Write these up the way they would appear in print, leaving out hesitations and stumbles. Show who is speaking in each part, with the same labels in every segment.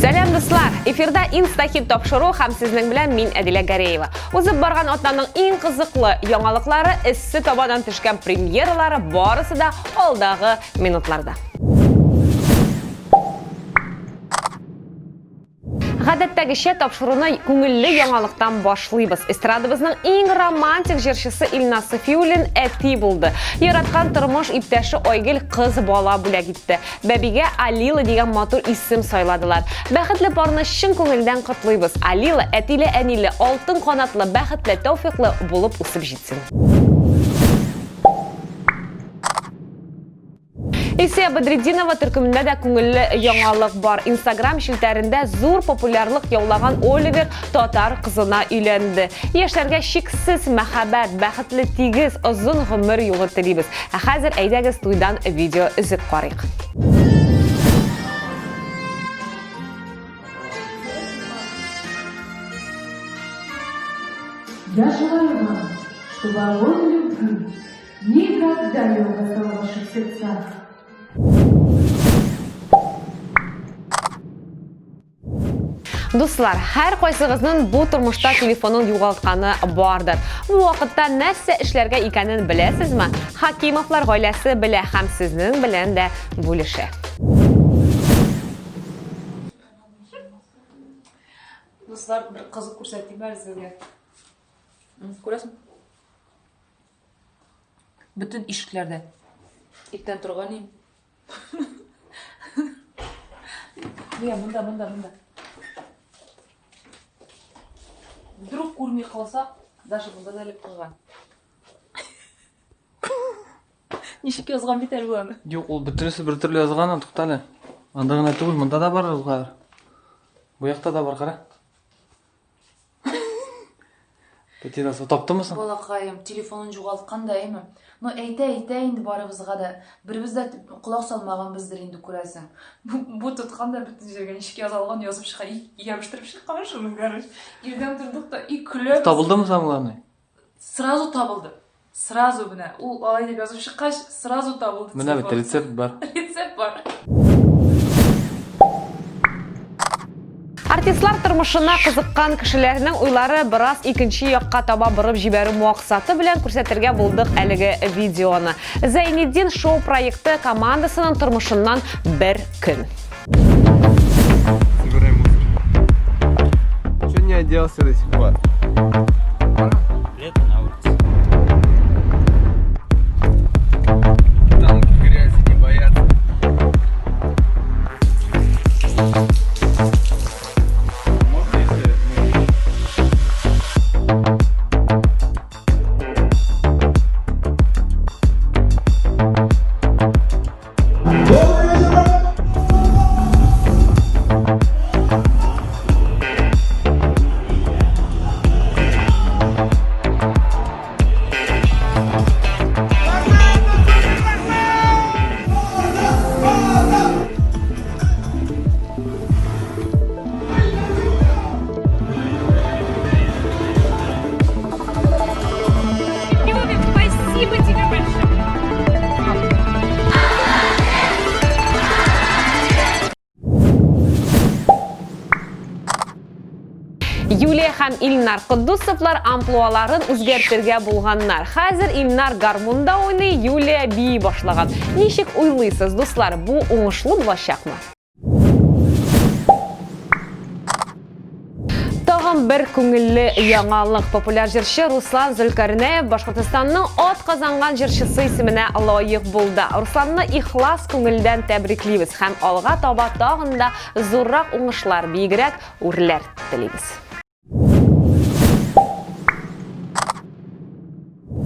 Speaker 1: Сәлам, дуслар! Эфирда Инстахит тапшыру һәм сезнең белән мин Әдилә Гареева. Узып барган атнаның иң кызыклы яңалыклары, эссе табадан төшкән премьералары барысы да алдагы минутларда. Гадәттәгечә тапшыруны күңелле яңалыктан башлыйбыз. Эстрадабызның иң романтик җырчысы Илназ Сафиуллин әти булды. Яраткан тормыш иптәше Айгөл кыз бала бүләк итте. Бәбигә Алила дигән матур исем сайладылар. Бәхетле парны чын күңелдән котлыйбыз. Алила әтиле-әниле, алтын канатлы, бәхетле, тәүфыйклы булып үсеп җитсен. Илсөя Бәдретдинова төркемендә дә күңелле яңалык бар. Инстаграм челтәрендә зур популярлык яулаган Оливер татар кызына өйләнде. Яшьләргә чиксез мәхәббәт, бәхетле тигез, озын гомер юлы телибез. Ә хәзер әйдәгез туйдан видео өзек карыйк.
Speaker 2: Я желаю вам, чтобы огонь любви Никогда не угасал в ваших сердцах.
Speaker 1: Дуслар, һәр кайсыгызның бу тормышта телефонын югалтканы бардыр. Бу вакытта нәрсә эшләргә икәнен беләсезме? Хакимовлар гаиләсе белә һәм сезнең белән дә бүлешә.
Speaker 3: Дуслар, бер кызык күрсәтим әле сезгә. Күрәсең? Бөтен ишекләрдә. Иртән торган идем. Менә монда, монда, монда. Вдруг күрми калсак, даже монда да элеп куйган. Ничек язган бит әле бу аны.
Speaker 4: Юк, ул бөтенесе бер төрле язган, тукта әле. Анда гына түгел, монда да бар ул хәзер. Бу якта да бар, кара. Потерялся. Таптымы соң?
Speaker 3: Балакаем, телефонын югалткан да, әйме? Ну, әйтә, әйтә инде барыбызга да. Беребез дә колак салмаганбыздыр инде, күрәсең. Бу, бу тоткан да бөтен җиргә ничек яза алган, язып чыга, и ябыштырып чыккан шуны, короче. Ирдән тордык та, и көләбез.
Speaker 4: Табылдымы самое главное?
Speaker 3: Сразу табылды. Сразу менә. Ул алай дип язып чыккач, сразу табылды.
Speaker 4: Менә бит рецепт бар.
Speaker 3: Рецепт бар.
Speaker 1: Артистлар тормышына кызыккан кешеләрнең уйлары бераз икенче якка таба борып җибәрү максаты белән күрсәтергә булдык әлеге видеоны. Зәйнетдин шоу проекты командасының тормышыннан бер көн.
Speaker 4: Собираем мусор. Че не оделся до сих пор?
Speaker 5: Лето на улице.
Speaker 4: Танки грязи не боятся. Можно, если мы
Speaker 2: Спасибо тебе большое.
Speaker 1: Юлия һәм Илнар Котдусовлар амплуаларын үзгәртергә булганнар. Хәзер Илнар гармунда уйный, Юлия бии башлаган. Ничек уйлыйсыз, дуслар, бу уңышлы булачакмы? Тагын бер күңелле яңалык. Популяр җырчы Руслан Зөлкәрнәев Башкортостанның ат казанган җырчысы исеменә лаек булды. Русланны ихлас күңелдән тәбриклибез һәм алга таба тагын да зуррак уңышлар, биегрәк үрләр телибез.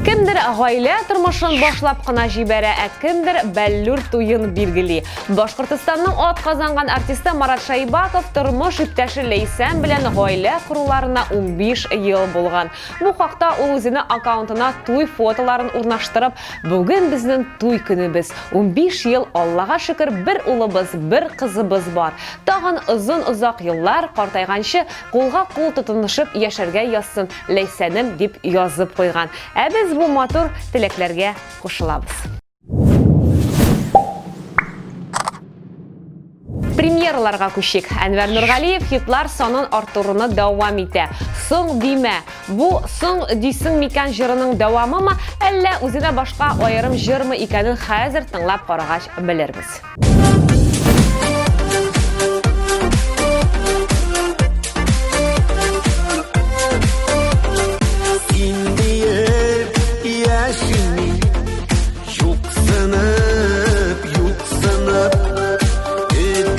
Speaker 1: Кемдер гаилә тормышын башлап кына җибәрә, ә кемдер бәллүр туен билгели. Башкортостанның ат казанган артисты Марат Шайбаков тормыш иптәше Ләйсән белән гаилә коруларына 15 ел булган. Бу хакта ул үзенең аккаунтына туй фотоларын урнаштырып, бүген безнең туй көнебез. 15 ел, Аллага шөкер, бер улыбыз, бер кызыбыз бар. Тагын озын-озак еллар, картайганчы, кулга-кул тотынышып яшәргә язсын, Ләйсәнем, дип язып куйган. Ә без бу матур теләкләргә кушылабыз. Премьераларга күчик. Әнвәр Нургалиев хитлар санын арттыруны дәвам итә. Соң димә. Бу Соң дисең микән җырының дәвамымы, әллә үзенә башка аерым җырмы икәнен хәзер тыңлап карагач белербез.
Speaker 6: Син диеп яшим мин, Юксынып, юксынып,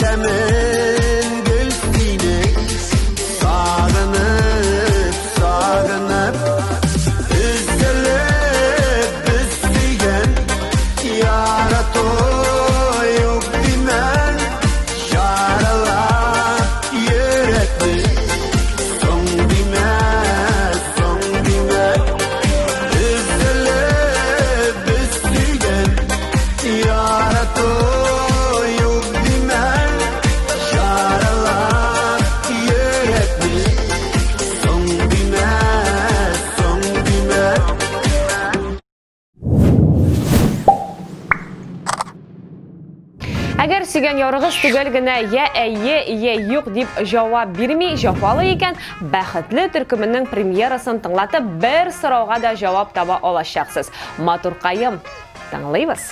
Speaker 6: Көтәмен гел сине, Сагынып, сагынып, Өзелеп без сөйгән Ярату юк димә, Яралап йөрәкне, Соң димә, соң димә, Өзелеп без сөйгән Ярату юк димә, Яралап йөрәкне, Соң димә, соң димә.
Speaker 1: Әгәр сөйгән ярыгыз төгәл генә я әйе, я юк дип җавап бирми, җафалы икән, Бәхетле төркеменең премьерасын тыңлатып бер сорауга да җавап таба алачаксыз. Матуркаем, тыңлыйбыз.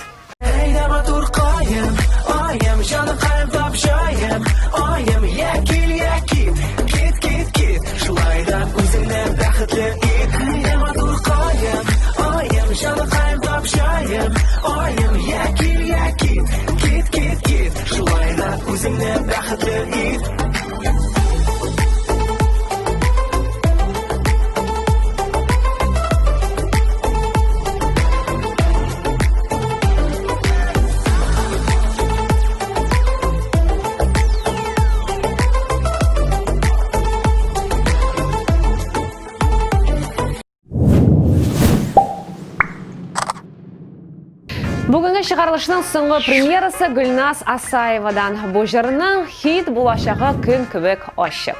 Speaker 7: Әйдә матуркаем, аем, җаныкаем, тап җаем, аем, я кил, я кит, кит, кит, кит, шулай да үзеңне бәхетле ит. Әйдә матуркаем, аем, җаныкаем, тап җаем, аем, я кил, я кит, кит, кит, кит, шулай да үзеңне бәхетле ит.
Speaker 1: Бүгенге чыгарылышның соңгы премьерасы Гөлназ Асаевадан. Бу җырның хит булачагы көн кебек ачык.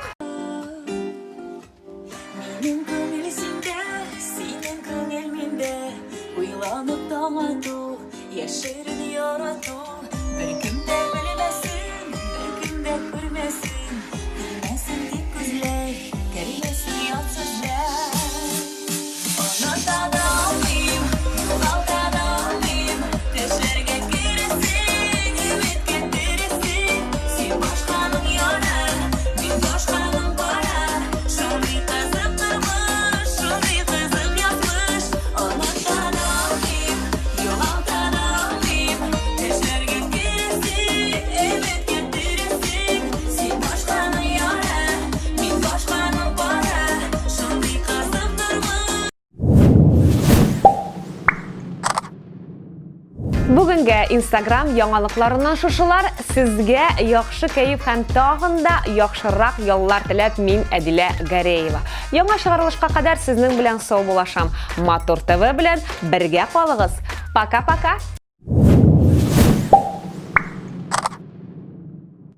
Speaker 8: Минем күңел синдә, синең күңел миндә. Уйланып таң ату, яшерен ярату. Беркем дә белмәсен, беркем дә күрмәсен. Тимәсен дип күзләр, кермәсен ят сүзләр. Оныта да алмыйм, югалта да алмыйм. Төшләргә керәсең, өметкә тересең. Син башканың яры, мин башканың пары. Шундый кызык тормыш, шундый кызык язмыш. Оныта да алмыйм, югалта да алмыйм. Төшләргә керәсең, өметкә тересең. Син башканың яры, мин башканың пары. Шундый кызык тормыш.
Speaker 1: Бүгенгә Instagram яңалыкларыннан шушылар. Сезгә яхшы кәеф һәм тагын да яхшырак яллар теләп мин Әдилә Гәрәева. Яңа чыгарылышка кадәр сезнең белән саубуллашам. Матур ТВ белән бергә калыгыз. Пока-пока!